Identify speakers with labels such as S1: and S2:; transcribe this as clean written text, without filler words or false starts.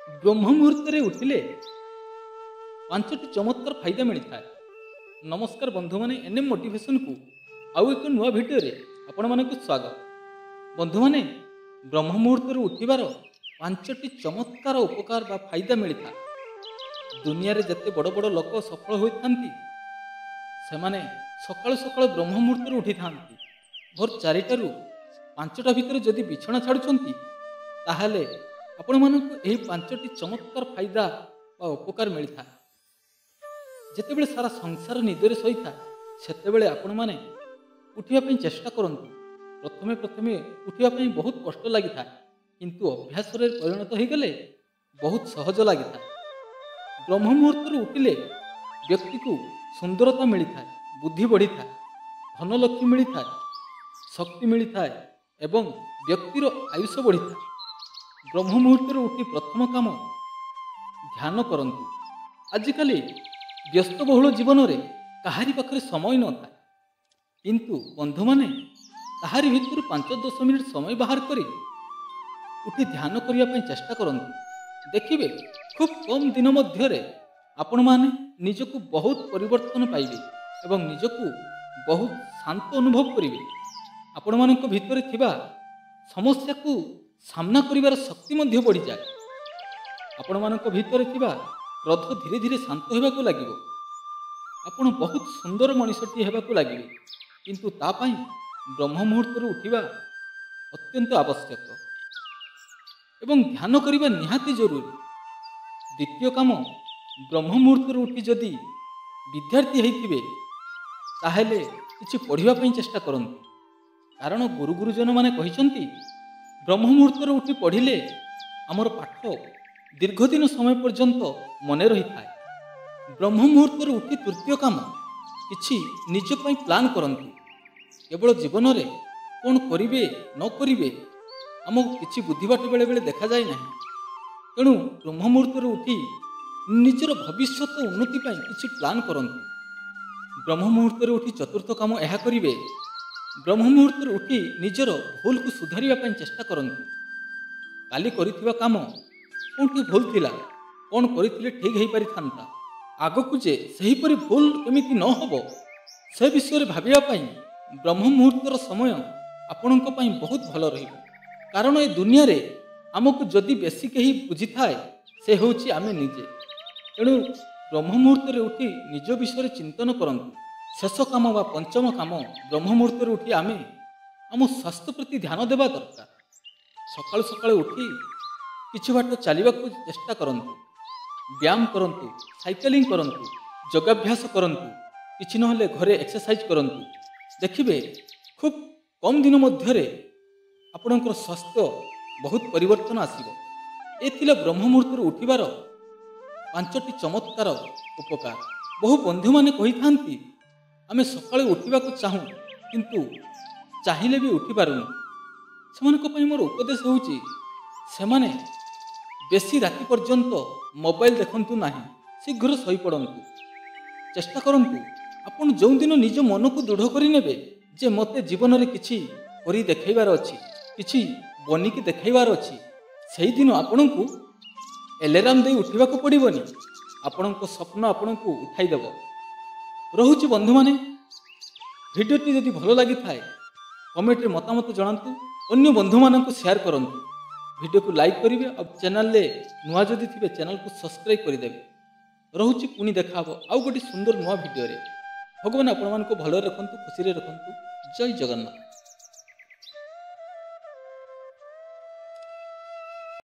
S1: ବ୍ରହ୍ମ ମୁହୂର୍ତ୍ତରେ ଉଠିଲେ 5ଟି ଚମତ୍କାର ଫାଇଦା ମିଳିଥାଏ। ନମସ୍କାର ବନ୍ଧୁମାନେ, ଏନ୍ଏମ୍ ମୋଟିଭେସନକୁ ଆଉ ଏକ ନୂଆ ଭିଡ଼ିଓରେ ଆପଣମାନଙ୍କୁ ସ୍ୱାଗତ। ବନ୍ଧୁମାନେ, ବ୍ରହ୍ମ ମୁହୂର୍ତ୍ତରୁ ଉଠିବାର 5ଟି ଚମତ୍କାର ଉପକାର ବା ଫାଇଦା ମିଳିଥାଏ। ଦୁନିଆରେ ଯେତେ ବଡ଼ ବଡ଼ ଲୋକ ସଫଳ ହୋଇଥାନ୍ତି, ସେମାନେ ସକାଳୁ ସକାଳୁ ବ୍ରହ୍ମ ମୁହୂର୍ତ୍ତରୁ ଉଠିଥାନ୍ତି। ଭୋର 4ଟାରୁ 5ଟା ଭିତରେ ଯଦି ବିଛଣା ଛାଡ଼ୁଛନ୍ତି, ତାହେଲେ ଆପଣମାନଙ୍କୁ ଏହି 5ଟି ଚମତ୍କାର ଫାଇଦା ବା ଉପକାର ମିଳିଥାଏ। ଯେତେବେଳେ ସାରା ସଂସାର ନିଦରେ ଶୋଇଥାଏ, ସେତେବେଳେ ଆପଣମାନେ ଉଠିବା ପାଇଁ ଚେଷ୍ଟା କରନ୍ତୁ। ପ୍ରଥମେ ପ୍ରଥମେ ଉଠିବା ପାଇଁ ବହୁତ କଷ୍ଟ ଲାଗିଥାଏ, କିନ୍ତୁ ଅଭ୍ୟାସରେ ପରିଣତ ହୋଇଗଲେ ବହୁତ ସହଜ ଲାଗିଥାଏ। ବ୍ରହ୍ମ ମୁହୂର୍ତ୍ତରୁ ଉଠିଲେ ବ୍ୟକ୍ତିକୁ ସୁନ୍ଦରତା ମିଳିଥାଏ, ବୁଦ୍ଧି ବଢ଼ିଥାଏ, ଧନଲକ୍ଷ୍ମୀ ମିଳିଥାଏ, ଶକ୍ତି ମିଳିଥାଏ ଏବଂ ବ୍ୟକ୍ତିର ଆୟୁଷ ବଢ଼ିଥାଏ। ବ୍ରହ୍ମ ମୁହୂର୍ତ୍ତରୁ ଉଠି ପ୍ରଥମ କାମ ଧ୍ୟାନ କରନ୍ତୁ। ଆଜିକାଲି ବ୍ୟସ୍ତବହୁଳ ଜୀବନରେ କାହାରି ପାଖରେ ସମୟ ନଥାଏ, କିନ୍ତୁ ବନ୍ଧୁମାନେ, ତାହାରି ଭିତରୁ 5-10 ମିନିଟ୍ ସମୟ ବାହାର କରି ଉଠି ଧ୍ୟାନ କରିବା ପାଇଁ ଚେଷ୍ଟା କରନ୍ତୁ। ଦେଖିବେ, ଖୁବ୍ କମ୍ ଦିନ ମଧ୍ୟରେ ଆପଣମାନେ ନିଜକୁ ବହୁତ ପରିବର୍ତ୍ତନ ପାଇବେ ଏବଂ ନିଜକୁ ବହୁତ ଶାନ୍ତ ଅନୁଭବ କରିବେ। ଆପଣମାନଙ୍କ ଭିତରେ ଥିବା ସମସ୍ୟାକୁ ସାମ୍ନା କରିବାର ଶକ୍ତି ମଧ୍ୟ ବଢ଼ିଯାଏ। ଆପଣମାନଙ୍କ ଭିତରେ ଥିବା କ୍ରୋଧ ଧୀରେ ଧୀରେ ଶାନ୍ତ ହେବାକୁ ଲାଗିବ। ଆପଣ ବହୁତ ସୁନ୍ଦର ମଣିଷଟିଏ ହେବାକୁ ଲାଗିବେ, କିନ୍ତୁ ତା ପାଇଁ ବ୍ରହ୍ମ ମୁହୂର୍ତ୍ତରୁ ଉଠିବା ଅତ୍ୟନ୍ତ ଆବଶ୍ୟକ ଏବଂ ଧ୍ୟାନ କରିବା ନିହାତି ଜରୁରୀ। ଦ୍ୱିତୀୟ କାମ, ବ୍ରହ୍ମ ମୁହୂର୍ତ୍ତରୁ ଉଠି ଯଦି ବିଦ୍ୟାର୍ଥୀ ହେଇଥିବେ, ତାହେଲେ କିଛି ପଢ଼ିବା ପାଇଁ ଚେଷ୍ଟା କରନ୍ତୁ। କାରଣ ଗୁରୁ ଗୁରୁଜନମାନେ କହିଛନ୍ତି, ବ୍ରହ୍ମ ମୁହୂର୍ତ୍ତରୁ ଉଠି ପଢ଼ିଲେ ଆମର ପାଠ ଦୀର୍ଘଦିନ ସମୟ ପର୍ଯ୍ୟନ୍ତ ମନେ ରହିଥାଏ। ବ୍ରହ୍ମ ମୁହୂର୍ତ୍ତରୁ ଉଠି ତୃତୀୟ କାମ, କିଛି ନିଜ ପାଇଁ ପ୍ଲାନ୍ କରନ୍ତୁ। କେବଳ ଜୀବନରେ କ'ଣ କରିବେ ନ କରିବେ, ଆମକୁ କିଛି ବୁଦ୍ଧିବାଟ ବେଳେବେଳେ ଦେଖାଯାଏ ନାହିଁ। ତେଣୁ ବ୍ରହ୍ମ ମୁହୂର୍ତ୍ତରୁ ଉଠି ନିଜର ଭବିଷ୍ୟତ ଉନ୍ନତି ପାଇଁ କିଛି ପ୍ଲାନ୍ କରନ୍ତୁ। ବ୍ରହ୍ମ ମୁହୂର୍ତ୍ତରୁ ଉଠି ଚତୁର୍ଥ କାମ ଏହା କରିବେ, ବ୍ରହ୍ମ ମୁହୂର୍ତ୍ତରୁ ଉଠି ନିଜର ଭୁଲକୁ ସୁଧାରିବା ପାଇଁ ଚେଷ୍ଟା କରନ୍ତୁ। କାଲି କରିଥିବା କାମ କେଉଁଠି ଭୁଲ ଥିଲା, କ'ଣ କରିଥିଲେ ଠିକ୍ ହେଇପାରିଥାନ୍ତା, ଆଗକୁ ଯେ ସେହିପରି ଭୁଲ କେମିତି ନ ହେବ, ସେ ବିଷୟରେ ଭାବିବା ପାଇଁ ବ୍ରହ୍ମ ମୁହୂର୍ତ୍ତର ସମୟ ଆପଣଙ୍କ ପାଇଁ ବହୁତ ଭଲ ରହିବ। କାରଣ ଏ ଦୁନିଆରେ ଆମକୁ ଯଦି ବେଶୀ କେହି ବୁଝିଥାଏ, ସେ ହେଉଛି ଆମେ ନିଜେ। ତେଣୁ ବ୍ରହ୍ମ ମୁହୂର୍ତ୍ତରେ ଉଠି ନିଜ ବିଷୟରେ ଚିନ୍ତନ କରନ୍ତୁ। ଶେଷ କାମ ବା ପଞ୍ଚମ କାମ, ବ୍ରହ୍ମ ମୁହୂର୍ତ୍ତରେ ଉଠି ଆମେ ଆମ ସ୍ୱାସ୍ଥ୍ୟ ପ୍ରତି ଧ୍ୟାନ ଦେବା ଦରକାର। ସକାଳୁ ସକାଳୁ ଉଠି କିଛି ବାଟ ଚାଲିବାକୁ ଚେଷ୍ଟା କରନ୍ତୁ, ବ୍ୟାୟାମ କରନ୍ତୁ, ସାଇକେଲିଂ କରନ୍ତୁ, ଯୋଗାଭ୍ୟାସ କରନ୍ତୁ, କିଛି ନହେଲେ ଘରେ ଏକ୍ସରସାଇଜ କରନ୍ତୁ। ଦେଖିବେ, ଖୁବ୍ କମ୍ ଦିନ ମଧ୍ୟରେ ଆପଣଙ୍କର ସ୍ୱାସ୍ଥ୍ୟ ବହୁତ ପରିବର୍ତ୍ତନ ଆସିବ। ଏ ଥିଲା ବ୍ରହ୍ମ ମୁହୂର୍ତ୍ତରୁ ଉଠିବାର 5ଟି ଚମତ୍କାର ଉପକାର। ବହୁ ବନ୍ଧୁମାନେ କହିଥାନ୍ତି, ଆମେ ସକାଳୁ ଉଠିବାକୁ ଚାହୁଁ, କିନ୍ତୁ ଚାହିଁଲେ ବି ଉଠିପାରୁନୁ। ସେମାନଙ୍କ ପାଇଁ ମୋର ଉପଦେଶ ହେଉଛି, ସେମାନେ ବେଶୀ ରାତି ପର୍ଯ୍ୟନ୍ତ ମୋବାଇଲ ଦେଖନ୍ତୁ ନାହିଁ, ଶୀଘ୍ର ଶୋଇପଡ଼ନ୍ତୁ, ଚେଷ୍ଟା କରନ୍ତୁ। ଆପଣ ଯେଉଁଦିନ ନିଜ ମନକୁ ଦୃଢ଼ କରିନେବେ ଯେ ମୋତେ ଜୀବନରେ କିଛି କରି ଦେଖାଇବାର ଅଛି, କିଛି ବନିକି ଦେଖାଇବାର ଅଛି, ସେଇଦିନ ଆପଣଙ୍କୁ ଆଲାରାମ ଦେଇ ଉଠିବାକୁ ପଡ଼ିବନି, ଆପଣଙ୍କ ସ୍ୱପ୍ନ ଆପଣଙ୍କୁ ଉଠାଇଦେବ। ରହୁଛି ବନ୍ଧୁମାନେ, ଭିଡ଼ିଓଟି ଯଦି ଭଲ ଲାଗିଥାଏ, କମେଣ୍ଟରେ ମତାମତ ଜଣାନ୍ତୁ, ଅନ୍ୟ ବନ୍ଧୁମାନଙ୍କୁ ସେୟାର କରନ୍ତୁ, ଭିଡ଼ିଓକୁ ଲାଇକ୍ କରିବେ ଆଉ ଚ୍ୟାନେଲରେ ନୂଆ ଯଦି ଥିବେ, ଚ୍ୟାନେଲକୁ ସବସ୍କ୍ରାଇବ୍ କରିଦେବେ। ରହୁଛି, ପୁଣି ଦେଖା ହେବ ଆଉ ଗୋଟେ ସୁନ୍ଦର ନୂଆ ଭିଡ଼ିଓରେ। ଭଗବାନ ଆପଣମାନଙ୍କୁ ଭଲରେ ରଖନ୍ତୁ, ଖୁସିରେ ରଖନ୍ତୁ। ଜୟ ଜଗନ୍ନାଥ।